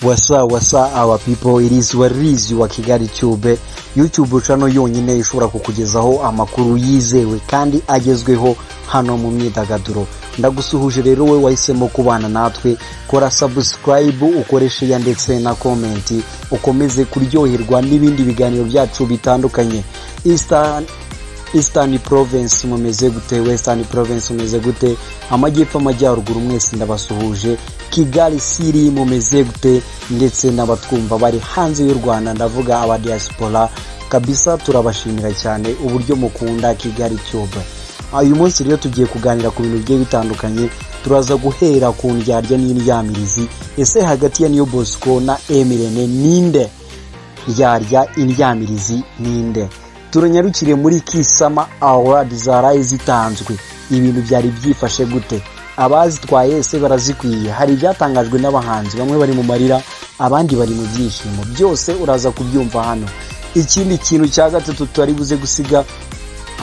Wasa wasa our people, it is Warizi wa Kigali Tube, YouTube channel yonyine ishobora kukugezaho amakuru yizewe kandi agezweho hano mu myidagaduro. Ndagusuhuje rero we wahisemo kubana natwe, kora subscribe, ukoreshe ya ndetse na comment, ukomeze kuryoherwa n'ibindi biganiro byacu bitandukanye. Eastern Province mumeze gute? Western Province mumeze gute? Amajyepfo, amajyaruguru mwese ndabasuhuje. Kigali City mumeze gute? Ndetse n'abatwumva bari hanze y'u Rwanda, ndavuga aba diaspora kabisa, turabashimira cyane uburyo mukunda Kigali Tube. Uyu munsi rero tugiye kuganira ku bintu bigiye bitandukanye. Turaza guhera ku ndyarya n'indyamirizi. Ese hagati ya Niyo Bosco na M Irene ninde ndyarya, indyamirizi ninde? Turanyarukire muri Kisama Award zaraye zitanzwe, ibintu byari byifashe gute? Abazitwaye se barazikwiye? Hari ibyatangajwe n'abahanzi, bamwe bari mu marira, abandi bari mu byishimo, byose uraza kubyumva hano. Ikindi kintu cya gatatu tutari buze gusiga,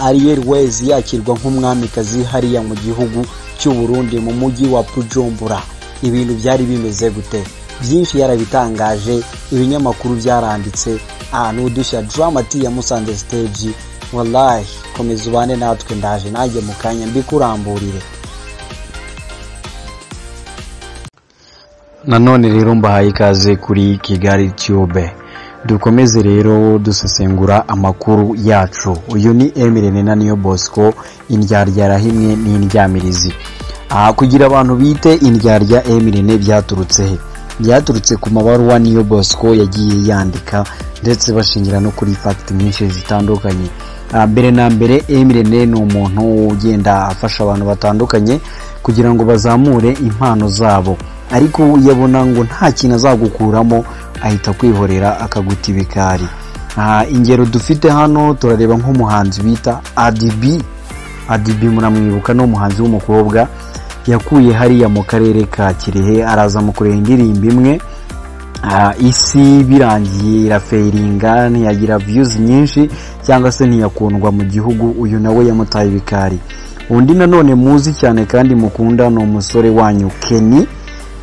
Ariel Wayz yakirwa nk'umwamikazi hariya mu gihugu cy'u Burundi mu mujyi wa Bujumbura. Ibintu byari bimeze gute? Byinshi yarabitangaje, ibinyamakuru byaranditse, ahantu udushya Drama T yamusanze stage. Wallahi komeza ubane natwe, ndaje nanjye mu kanya mbikuramburire. Nanone rero mbahaye ikaze kuri Kigali Tube. Dukomeze rero dusesengura amakuru yacu. Uyu ni M Irene na Niyo Bosco, indyarya rahimwe n'indyamirizi. Kugira abantu bite indyarya M Irene byaturutse he? Byaturutse ku mabaruwa Niyo Bosco yagiye yandika, ndetse bashingira no kuri fact nyinshi zitandukanye. Mbere na mbere, M Irene ni umuntu ugenda afasha abantu batandukanye kugira ngo bazamure impano zabo, ariko yabona ngo nta kintu azagukuramo ahita kwihorera akaguta ibikari. Ingero dufite hano turareba nk'umuhanzi bita Adibi. Adibi muramwibuka, ni umuhanzi w'umukobwa yakuye hariya mu karere ka Kirehe, araza mukorera indirimbo imwe, isi birangiye irafeiringa, ntiyagira views nyinshi cyangwa se ntiyakundwa mu gihugu. Uyu nawe yamutaye ibikari. Undi nanone muzi cyane kandi mukunda ni umusore wanyu Kenny,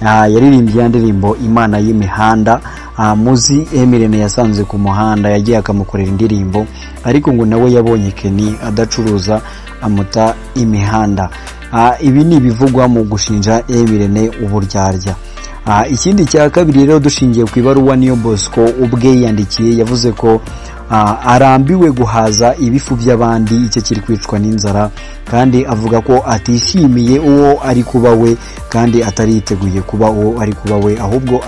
yaririmbye ya ndirimbo Imana y'imihanda. Muzi M Irene yasanze ku muhanda, yagiye akamukorera indirimbo, ariko ngo nawe yabonye Kenny adacuruza amuta imihanda. Ibi ni ibivugwa mu gushinja M Irene uburyarya. Ikindi cya kabiri rero, dushingiye ku ibaruwa Niyo Bosco ubwe yandikiye, yavuze ko arambiwe guhaza ibifu by'abandi, icyo kiri kwicwa n'inzara, kandi avuga ko atishimiye uwo ari kuba we, kandi atari yiteguye kuba uwo ari kuba we, ahubwo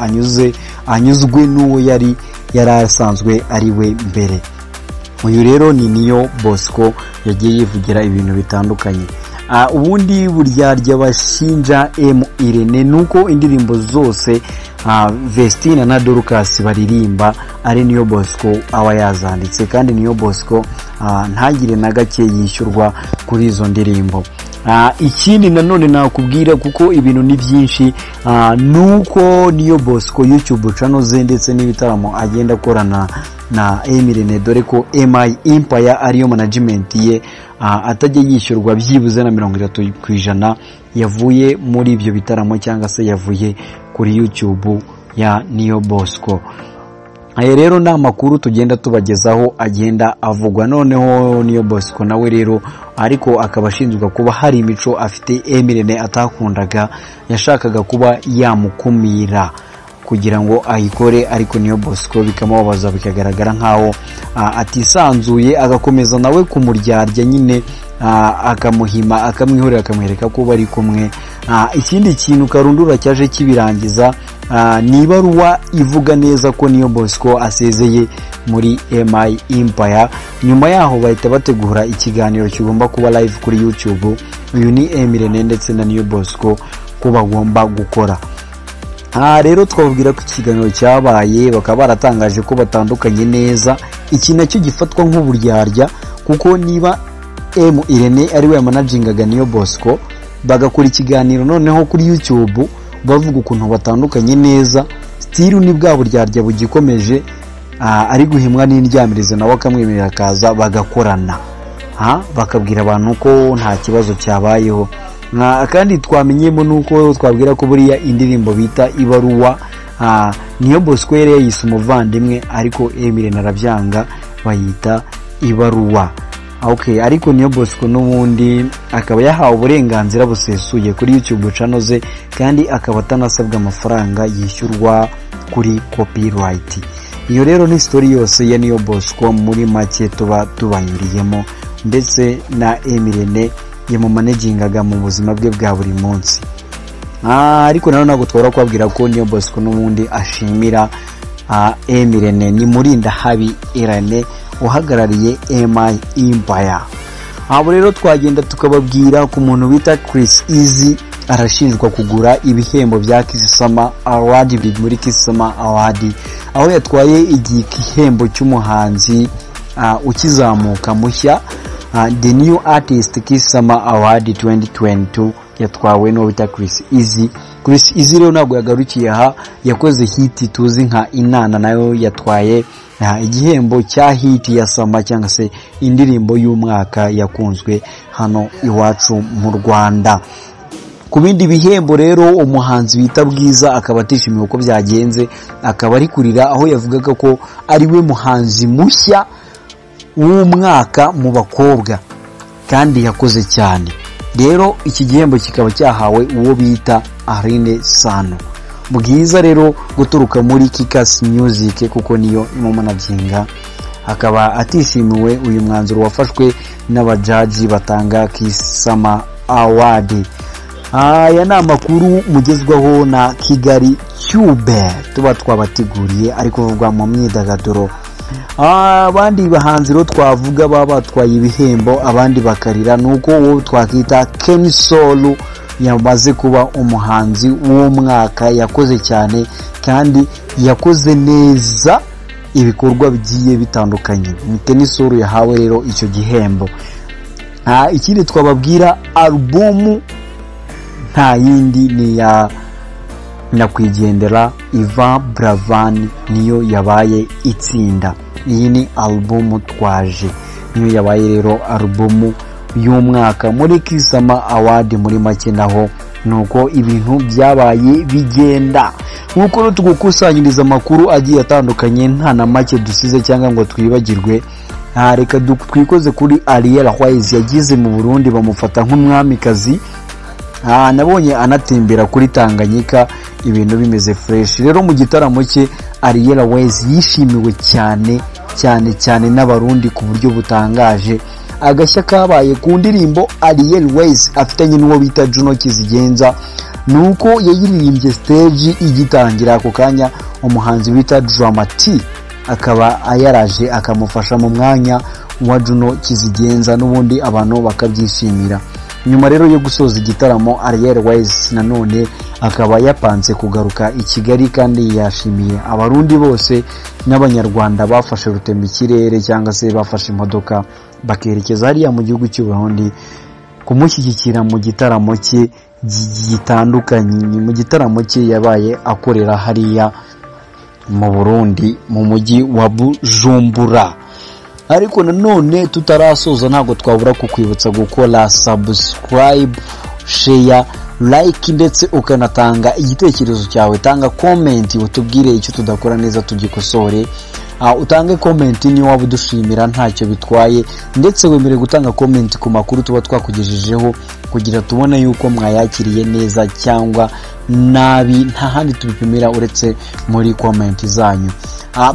anyuzwe n'uwo yari asanzwe ari we mbere. Uyu rero ni Niyo Bosco yagiye yivugira ibintu bitandukanye. Ubundi buryarya bashinja M Irene nuko indirimbo zose Vestina na Dorcas baririmba ari Niyo Bosco aba yazanditse, kandi Niyo Bosco ntagire na gake yishyurwa kuri izo ndirimbo. Ikindi nanone nakubwira, kuko ibintu ni byinshi, nuko Niyo Bosco YouTube channel ze ndetse n'ibitaramo agenda akorana na M Irene, dore ko MI Empire ariyo management ye, atajya yishyurwa byibuze na 30% yavuye muri ibyo bitaramo cyangwa se yavuye kuri YouTube ya Niyo Bosco. Aya rero ni amakuru tugenda tubagezaho agenda avugwa. Noneho Niyo Bosco nawe rero ariko akaba ashinjwa kuba hari imico afite M Irene atakundaga, yashakaga kuba yamukumira kugira ngo ayikore, ariko Niyo Bosco bikamubabaza, bikagaragara nkaho atisanzuye, agakomeza nawe kumuryarya nyine, akamuhima, akamwihorera, akamwereka ko bari kumwe. Ikindi kintu karundura cyaje kibirangiza ni ibaruwa ivuga neza ko Niyo Bosco asezeye muri MI Empire. Nyuma yaho bahita bategura ikiganiro kigomba kuba live kuri YouTube. Uyu ni M Irene ndetse na Niyo Bosco ko bagomba gukora. Rero twababwira ko ikiganiro cyabaye, bakaba baratangaje ko batandukanye neza. Iki nacyo gifatwa nk'uburyarya, kuko niba M Irene ari we managingaga Niyo Bosco, bagakora ikiganiro noneho kuri YouTube bavuga ukuntu batandukanye neza, still ni bwa buryarya bugikomeje, ari guhimwa n'indyamirizo, nawe akamwemerera akaza bagakorana, bakabwira abantu ko nta kibazo cyabayeho. Kandi twamenyemo nuko twabwira ko buriya indirimbo bita Ibaruwa Niyo Bosco yari yayise umuvandimwe, ariko M Irene arabyanga bayita ibaruwa. Okay, ariko Niyo Bosco n'ubundi akaba yahawe uburenganzira busesuye kuri YouTube channel ze, kandi akaba atanasabwa amafaranga yishyurwa kuri copyright. Iyo rero ni story yose ya Niyo Bosco muri make tuba tubanyuriyemo, ndetse na M Irene yamumanagingaga mu buzima bwe bwa buri munsi. Ariko nanone ntabwo twabura kubabwira ko Niyo Bosco n'ubundi ashimira M Irene, ni Murindahabi Irene uhagarariye MI Empire. Abo rero twagenda tukababwira ku muntu bita Chris Easy, arashinjwa kugura ibihembo bya Kiss Summer Award muri Kiss Summer Award, aho yatwaye igihembo cy'umuhanzi ukizamuka mushya, The New Artist Kiss Summer Award 2022, yatwawe n'uwo bita Chris Easy. Chris Easy rero ntabwo yagarukiye aha, yakoze hit tuzi nka Inana, nayo yatwaye igihembo cya hit ya summer cyangwa se indirimbo y'umwaka yakunzwe hano iwacu mu Rwanda. Ku bindi bihembo rero, umuhanzi bita Bwiza akaba atishimiye uko byagenze, akaba ari kurira, aho yavugaga ko ari we muhanzi mushya w'umwaka mu bakobwa kandi yakoze cyane. Rero iki gihembo kikaba cyahawe uwo bita Aline Sano. Bwiza rero guturuka muri Kikac Music, kuko niyo imumanaginga, akaba atishimiwe uyu mwanzuro wafashwe n'abajaji batanga Kiss Summer Award. Aya ni amakuru mugezwaho na Kigali Tube tuba twabateguriye, ari kuvugwa mu myidagaduro. Abandi bahanzi rero twavuga baba batwaye ibihembo abandi bakarira, ni uko uwo twakita Kenny Sol yamaze kuba umuhanzi w'umwaka, yakoze cyane kandi yakoze neza ibikorwa bigiye bitandukanye. Ni Kenny Sol yahawe rero icyo gihembo. Ikindi twababwira, alubumu nta yindi ni ya nyakwigendera Yvan Buravan, niyo yabaye itsinda. Iyi ni alubumu Twaje, niyo yabaye rero alubumu y'umwaka muri Kiss Summer Award. Muri make naho nuko ibintu byabaye bigenda. Nk'uko rero tugukusanyiriza amakuru agiye atandukanye, nta na make dusize cyangwa ngo twibagirwe. Reka twikoze kuri Ariel Wayz yagize mu Burundi bamufata nk'umwamikazi. Nabonye anatembera kuri Tanganyika, ibintu bimeze fresh. Rero mu gitaramo cye Ariel Wayz yishimiwe cyane cyane cyane n'Abarundi ku buryo butangaje. Agashya kabaye ku ndirimbo Ariel Wayz afitanye n'uwo bita Juno Kizigenza, nuko yayiririmbye stage igitangira, ako kanya umuhanzi bita Drama T akaba ayaraje akamufasha mu mwanya wa Juno Kizigenza, n'ubundi abantu bakabyishimira. Nyuma rero yo gusoza igitaramo, Ariel Wayz nanone akaba yapanze kugaruka i Kigali, kandi yashimiye Abarundi bose n'Abanyarwanda bafashe rutemikirere cyangwa se bafashe imodoka bakerekeza hariya mu gihugu cy'u Burundi kumushyigikira mu gitaramo cye gitandukanye, mu gitaramo cye yabaye akorera hariya mu Burundi mu mujyi wa Bujumbura. Ariko nanone tutarasoza, ntabwo twabura kukwibutsa gukora subscribe, share, like, ndetse ukanatanga igitekerezo cyawe. Tanga comment utubwire icyo tudakora neza tugikosore. Utange comment niyo waba udushimira, ntacyo bitwaye, ndetse wemerewe gutanga comment ku makuru tuba twakugejejeho kugira tubone yuko mwayakiriye neza cyangwa nabi. Nta handi tubipimira uretse muri comment zanyu.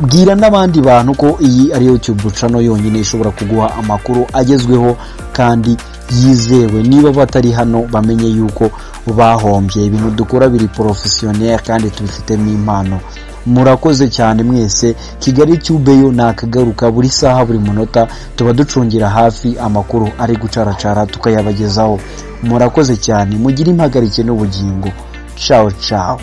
Bwira n'abandi bantu ko iyi ari YouTube channel yonyine ishobora kuguha amakuru agezweho kandi yizewe. Niba batari hano bamenye yuko bahombye. Ibintu dukora biri professionnel kandi tubifitemo impano. Murakoze cyane mwese. Kigali Tube yo nakagaruka, buri saha buri munota tuba ducungira hafi amakuru ari gucaracara tukayabagezaho. Murakoze cyane, mugire impagarike n'ubugingo. Ciao ciao.